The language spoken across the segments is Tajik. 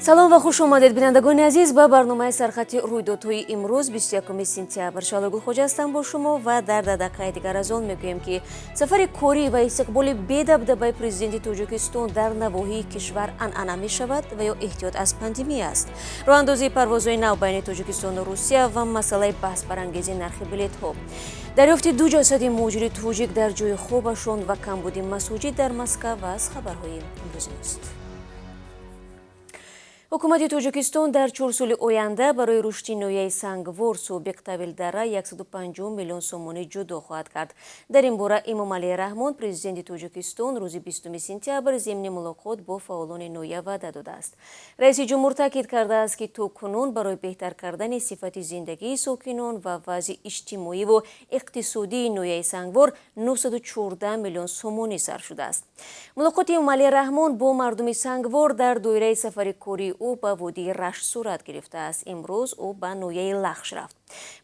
Салом ва хуш омадед, бинандагони азиз, ба барномаи сархати рӯйдодҳои имрӯз, 21 сентябр. Шаҳло Гулхоҷа ҳастам бо шумо ва дар дақиқаи дигар аз он мегӯем, ки сафари корӣ ва истиқболи бедабдабаи президенти Тоҷикистон дар навоҳии кишвар анъана мешавад ва ё эҳтиёт аз пандемия аст, роҳандозии парвозҳои нав байни Тоҷикистону Русия ва масъалаи баҳсбарангези нархи билетҳо, дарёфти ду ҷасади муҳоҷири тоҷик дар ҷои хобашон ва камбуди масоҷид дар Москав ва аз хабарҳои имрӯзи мост. Ҳукумати Тоҷикистон дар 4 соли оянда барои рушди ноҳияи Сангвор, собиқ Тавилдара, 150 миллион сомонӣ ҷудо хоҳад кард. Дар ин бора Эмомалӣ Раҳмон, президенти Тоҷикистон, рӯзи 20 сентябр зимни мулоқот бо фаъолони ноҳия ваъда додааст. Раиси ҷумҳур таъкид кардааст, ки то кунун барои беҳтар кардани сифати зиндагии сокинон ва вазъи иҷтимоиву иқтисодии ноҳияи Сангвор 914 миллион сомонӣ сарф шудааст. Мулоқоти Эмомалӣ Раҳмон бо мардуми Сангвор дар доираи сафари кории ӯ ба водии Рашт сурат гирифтааст. Имрӯз ӯ ба ноҳияи Лахш рафт.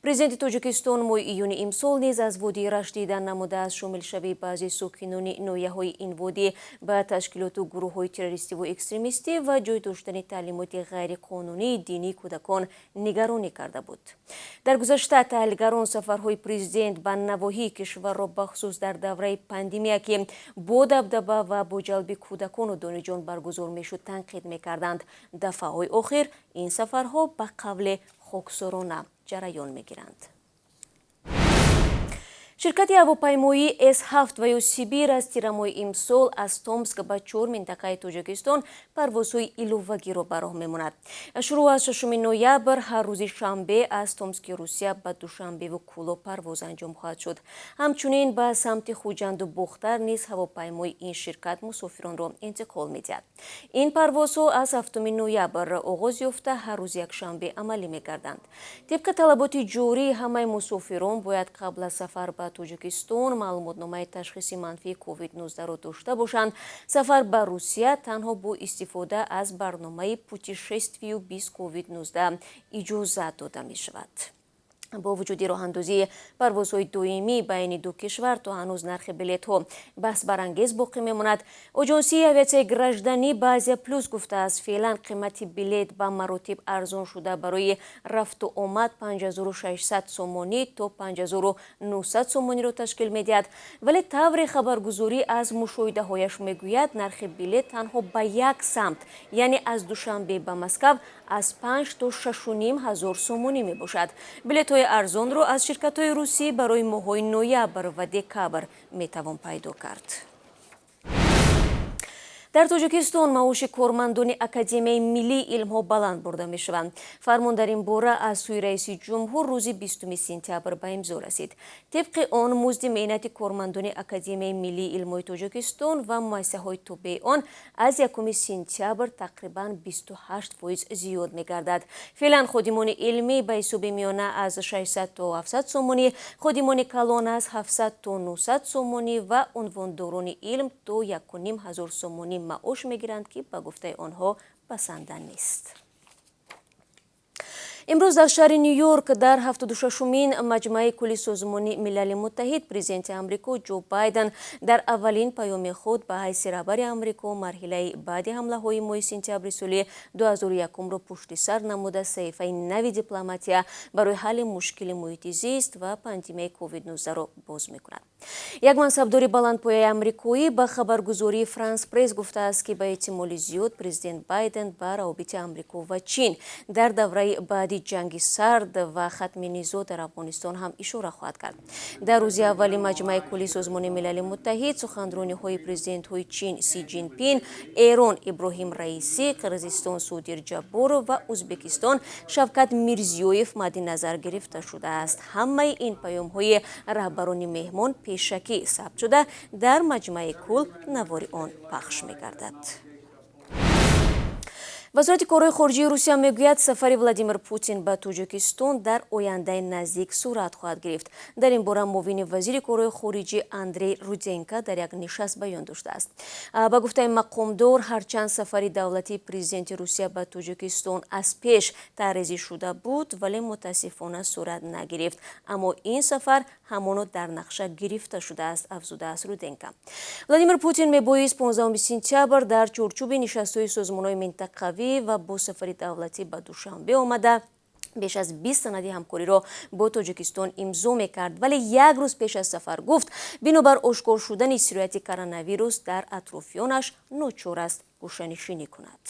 Президенти Тоҷикистон моҳи июни имсол низ аз водии Рашт дидан намуда, аз шомилшавии баъзе сокинони ноҳияҳои ин водӣ ба ташкилоту гурӯҳҳои террористиву экстремистӣ ва ҷой доштани таълимоти ғайриқонунии динии кӯдакон нигаронӣ карда буд. Дар гузашта таҳлилгарон сафарҳои президент ба навоҳии кишварро, бахусус дар давраи пандемия, ки бо дабдаба ва бо ҷалби кӯдакону донишҷӯён баргузор мешуд, танқид мекарданд. Дафъаҳои охир ин сафарҳо ба қавле хоксорона ҷараён мегиранд. Ширкати ҳавопаймоии С7 ва ё Сибир аз тирамоҳи имсол аз Томск ба чор минтақаи Тоҷикистон парвозҳои иловагиро ба роҳ мемонад. Шурӯъ аз 6 ноябр ҳар рӯзи шанбе аз Томски Русия ба Душанбеву Кӯлоб парвоз анҷом хоҳад шуд. Ҳамчунин ба самти Хуҷанду Бохтар низ ҳавопаймои ин ширкат мусофиронро интиқол медиҳад. Ин парвозҳо аз 7 ноябр оғоз ёфта, ҳар рӯзи якшанбе амалӣ мегарданд. Тибқи талаботи ҷорӣ, ҳамаи мусофирон бояд қабл аз сафар ба Тоҷикистон маълумотномаи ташхиси манфии COVID-19-ро дошта бошанд. Сафар ба Русия танҳо бо истифода аз барномаи «Путешествие без COVID-19» иҷозат дода мешавад. Бо вуҷуди роҳандозии парвозҳои доимӣ байни ду кишвар, то ҳанӯз нархи билетҳо баҳсбарангез боқӣ мемонад. Оҷонсии авиатсияи гражданӣ ба Азия Плюс гуфтааст, феълан қимати билет ба маротиб арзон шуда, барои рафту омад 5600 сомонӣ то 5900 сомониро ташкил медиҳад. Вале тавре хабаргузорӣ аз мушоҳидаҳояш мегӯяд, нархи билет танҳо ба як самт, яъне аз Душанбе ба Москав, аз 5 то 6,5 ҳазор сомонӣ мебошад. Билетҳои арзонро аз ширкатҳои русӣ барои моҳҳои ноябр ва декабр метавон пайдо кард. Дар Тоҷикистон маоши кормандони Академияи миллии илмҳо баланд бурда мешаванд. Фармон дар ин бора аз сӯи раиси ҷумҳур рӯзи 20 сентябр ба имзо расид. Тибқи он, музди меҳнати кормандони Академияи миллии илмҳои Тоҷикистон ва муассисаҳои тобеи он аз 1 сентябр тақрибан 28% зиёд мегардад. Феълан ходимони илмӣ ба ҳисоби миёна аз 600 то 700 сомонӣ, ходимони калон аз 700 то 900 сомонӣ ва унвондорони илм то 1,5 ҳазор сомонӣ маош мегиранд, ки ба гуфтаи онҳо басанда нест. Имрӯз дар шаҳри Ню Йорк дар 76-умин Маҷмаи кулли Созмони Милали Муттаҳид президенти Амрико Ҷо Байден дар аввалин паёми худ ба ҳайси раҳбари Амрико марҳилаи баъди ҳамлаҳои моҳи сентябри соли 2001-ро пушти сар намуда, саҳифаи нави дипломатия барои ҳалли мушкили муҳити зист ва пандемияи COVID-19-ро боз мекунад. Як мансабдори баландпояи амрикоӣ ба хабаргузории Франс Пресс гуфтааст, ки ба эҳтимоли зиёд президент Байден ба равобити Амрико ва Чин дар давраи баъди ҷанги сард ва хатми низоъ дар Афғонистон ҳам ишора хоҳад кард. Дар рӯзи аввали Маҷмаи кулли Созмони Милали Муттаҳид суханрониҳои президентҳои Чин Си Ҷинпин, Эрон Иброҳим Раисӣ, Қирғизистон Содир Ҷабборов ва Ӯзбекистон Шавкат Мирзиёев мадди назар гирифта шудааст. Ҳамаи ин паёмҳои раҳбарони меҳмон пешакӣ сабт шуда, дар Маҷмаи кул навори он пахш мегардад. Вазорати корҳои хориҷии Русия мегӯяд, сафари Владимир Путин ба Тоҷикистон дар ояндаи наздик сурат хоҳад гирифт. Дар ин бора муовини вазири корҳои хориҷӣ Андрей Руденко дар як нишаст баён доштааст. Ба гуфтаи мақомдор, ҳарчанд сафари давлатии президенти Русия ба Тоҷикистон аз пеш тарҳрезӣ шуда буд, вале мутаассифона сурат нагирифт, аммо ин сафар ҳамоно дар нақша гирифта шудааст, афзудааст Руденко. Владимир Путин мебоист 15 сентябр дар чорчӯби нишастҳои созмонҳои минтақавӣ ва бо сафари давлатӣ ба Душанбе омада беш аз 20 санади ҳамкориро бо Тоҷикистон имзо мекард, вале як рӯз пеш аз сафар гуфт, бинобар ошкор шудани сирояти коронавирус дар атрофиёнаш ночор аст гӯшанишинӣ кунад.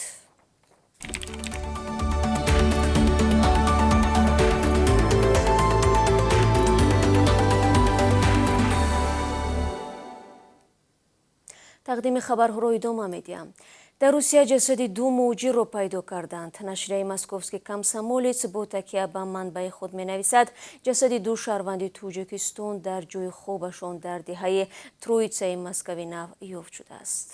Тақдими хабарҳоро идома медиҳам. Дар Русия ҷасади ду муҳоҷирро пайдо карданд. Нашрияи «Московский комсомолец» бо такя ба манбаи худ менависад, ҷасади ду шаҳрванди Тоҷикистон дар ҷои хобашон дар деҳаи Троитсаи Москави Нав ёфт шудааст.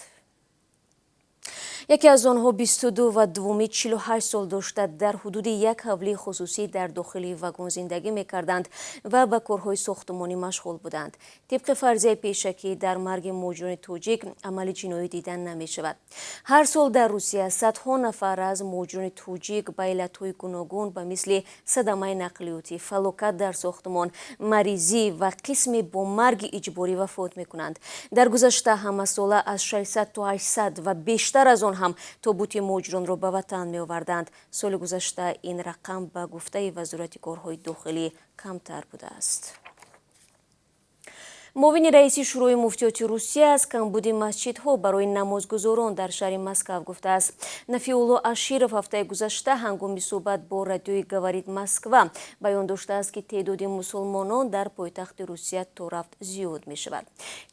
Яке аз онҳо 22 ва дуввумӣ 48 сол дошта, дар ҳудуди як ҳавлии хусусӣ дар дохили вагон зиндагӣ мекарданд ва ба корҳои сохтумонӣ машғул буданд. Тибқи фарзияи пешакӣ, дар марги муҳоҷирони тоҷик амали ҷиноӣ дида намешавад. Ҳар сол дар Русия садҳо нафар аз муҳоҷирони тоҷик ба иллатҳои гуногун, ба мисли садамаи нақлиётӣ, фалокат дар сохтумон, маризӣ ва қисме бо марги иҷборӣ вафот мекунанд. Дар гузашта ҳамасола аз 600 то 800 ва бештар аз он ҳам тобути муҳоҷиронро ба ватан меоварданд. Соли гузашта ин рақам, ба гуфтаи Вазорати корҳои дохилӣ, камтар будааст. Муовини раиси Шӯрои муфтиёти Русия аз камбуди масҷидҳо барои намозгузорон дар шаҳри Москав гуфтааст. Нафиулло Аширов ҳафтаи гузашта ҳангоми суҳбат бо радиои «Говорит Москва» баён доштааст, ки теъдоди мусулмонон дар пойтахти Русия торафт зиёд мешавад.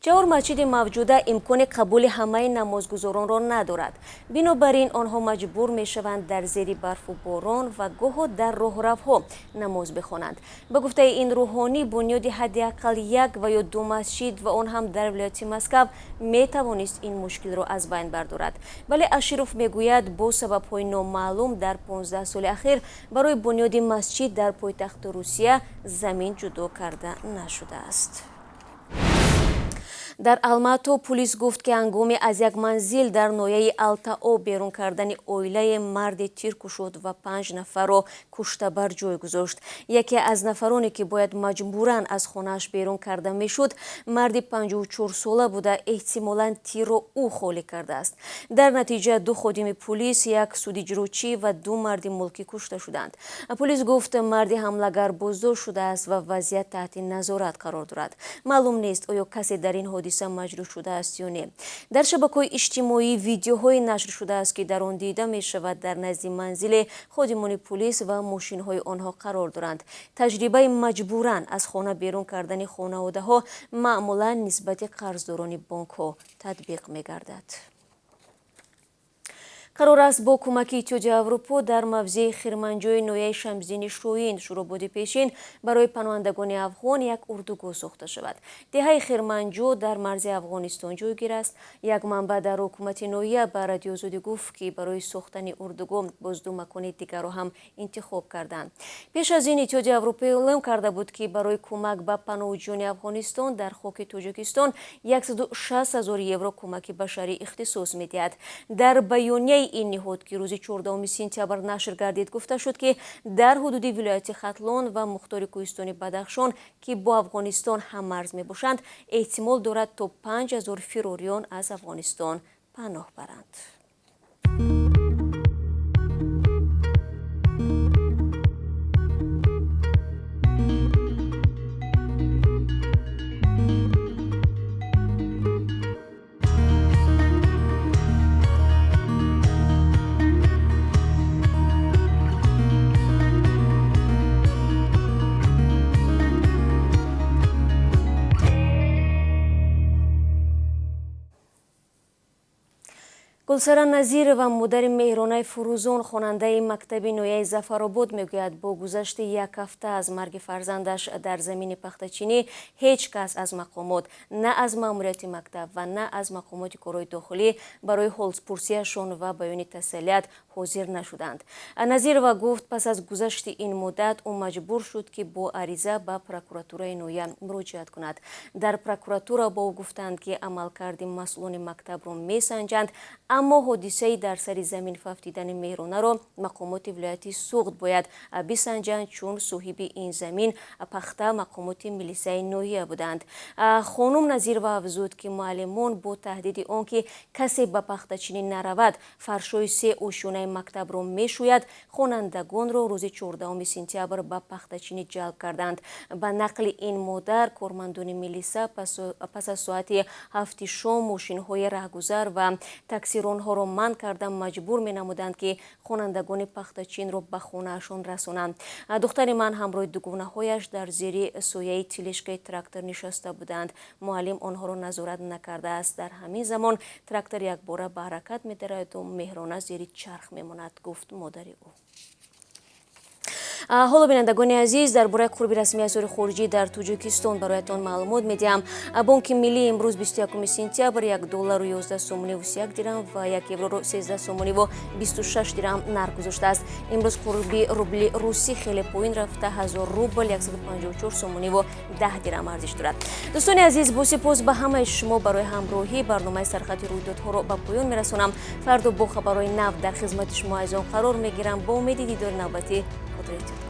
Чаҳор масҷиди мавҷуда имкони қабули ҳамаи намозгузоронро надорад. Бинобар ин онҳо маҷбур мешаванд дар зери барфу борон ва гоҳо дар роҳравҳо намоз бихонанд. Ба гуфтаи ин рӯҳонӣ, бунёди ҳадди ақал як ва ё ду масҷид ва он ҳам дар вилояти Москав метавонист ин мушкилро аз байн бардорад. Вале Аширов мегӯяд, бо сабабҳои номаълум дар 15 соли ахир барои бунёди масҷид дар пойтахти Русия замин ҷудо карда нашудааст. Дар Алмато пулис гуфт, ки ҳангоми аз як манзил дар ноҳияи Алтаоб берун кардани оилаи марде тир кушод ва панҷ нафарро кушта бар ҷой гузошт. Яке аз нафароне, ки бояд маҷбуран аз хонааш берун карда мешуд, марди 54сола буда, эҳтимолан тирро ӯ холӣ кардааст. Дар натиҷа ду ходими пулис, як судиҷрочӣ ва ду марди мулкӣ кушта шуданд. Пулис гуфт, марди ҳамлагар боздошт шудааст ва вазъият таҳти назорат қарор дорад. Маълум нест, оё касе дар ин ҳодиса маҷрӯҳ шудааст ё не. Дар шабакаҳои иҷтимоӣ видеоҳое нашр шудааст, ки дар он дида мешавад, дар назди манзиле ходимони пулис ва мошинҳои онҳо қарор доранд. Таҷрибаи маҷбуран аз хона берун кардани хонаводаҳо маъмулан нисбати қарздорони бонкҳо татбиқ мегардад. Қарор аст бо кӯмаки Иттиҳоди Аврупо дар мавзеи Хирманҷои ноҳияи Шамсиддини Шоҳин, Шӯрободи пешин, барои паноҳандагони афғон як урдугоҳ сохта шавад. Деҳаи Хирманҷо дар марзи Афғонистон ҷойгир аст. Як манбаъ дар ҳукумати ноҳия ба Радиои Озодӣ гуфт, ки барои сохтани урдугоҳ боз ду макони дигарро ҳам интихоб карданд. Пеш аз ин Иттиҳоди Аврупо эълом карда буд, ки барои кӯмак ба паноҳҷӯёни Афғонистон дар хоки Тоҷикистон 160 ҳазор евро кӯмаки башарӣ ихтисос медиҳад. Дар баёнияи ин ниҳод, ки рӯзи 14 сентябр нашр гардид, гуфта шуд, ки дар ҳудуди вилояти Хатлон ва мухтори кӯҳистони Бадахшон, ки бо Афғонистон ҳаммарз мебошанд, эҳтимол дорад то 5000 фирориён аз Афғонистон паноҳ баранд. Гулсара Назирова, модари Меҳронаи Фурӯзон, хонандаи мактаби ноҳияи Зафаробод, мегӯяд, бо гузашти як ҳафта аз марги фарзандаш дар замини пахтачинӣ ҳеҷ кас аз мақомот, на аз маъмурияти мактаб ва на аз мақомоти корҳои дохилӣ, барои ҳолпурсиашон ва баёни тасаллият Ҳозир нашуданд. Назирова гуфт, пас аз гузашти ин муддат ӯ маҷбур шуд, ки бо ариза ба прокуратураи ноҳия муроҷиат кунад. Дар прокуратура ба ӯ гуфтанд, ки амалкарди масъулони мактабро месанҷанд, аммо ҳодисаи дар сари замин фавтидани Меҳронаро мақомоти вилояти Суғд бояд бисанҷанд, чун соҳиби ин замин пахта мақомоти милисаи ноҳия буданд. Хонум Назирова афзуд, ки муаллимон бо таҳдиди он ки касе ба пахтачинӣ наравад, фаршои се ошёнаи мактабро мешӯяд, хонандагонро рӯзи 14 сентябр ба пахтачинӣ ҷалб карданд. Ба нақли ин модар, кормандони милиса пас аз соати 7-и шом мошинҳои раҳгузар ва таксиронҳоро манъ карда, маҷбур менамуданд, ки хонандагони пахтачинро ба хонаашон расонанд. Духтари ман ҳамроҳи дугонаҳояш дар зери сояи тележкаи трактор нишаста буданд. Муаллим онҳоро назорат накардааст. Дар ҳамин замон трактор якбора ба ҳаракат медарояду Меҳрона зери чарх мемонад, гуфт модари ӯ. Ҳоло, бинандагони азиз, дар бораи қурби расмии асъори хориҷӣ дар Тоҷикистон бароятон маълумот медиҳам. Бонки Миллӣ имрӯз, 21 сентябр, 1 доллару 11 сомониву 31 дирам ва 1 евроро 13 сомониву 26 дирам нарх гузоштааст. Имрӯз қурби рубли русӣ хеле поин рафта, 1000 рубл 154 сомониву 10 дирам арзиш дорад. Дӯстони азиз, бо сипос ба ҳамаи шумо барои ҳамроҳӣ барномаи «Сархати рӯйдодҳоро» ба поён мерасонам. Фардо бо хабарҳои нав дар хизмати шумо азизон қарор мегирам. Бо умеди дидори навбатӣ, худро эҳтиёт.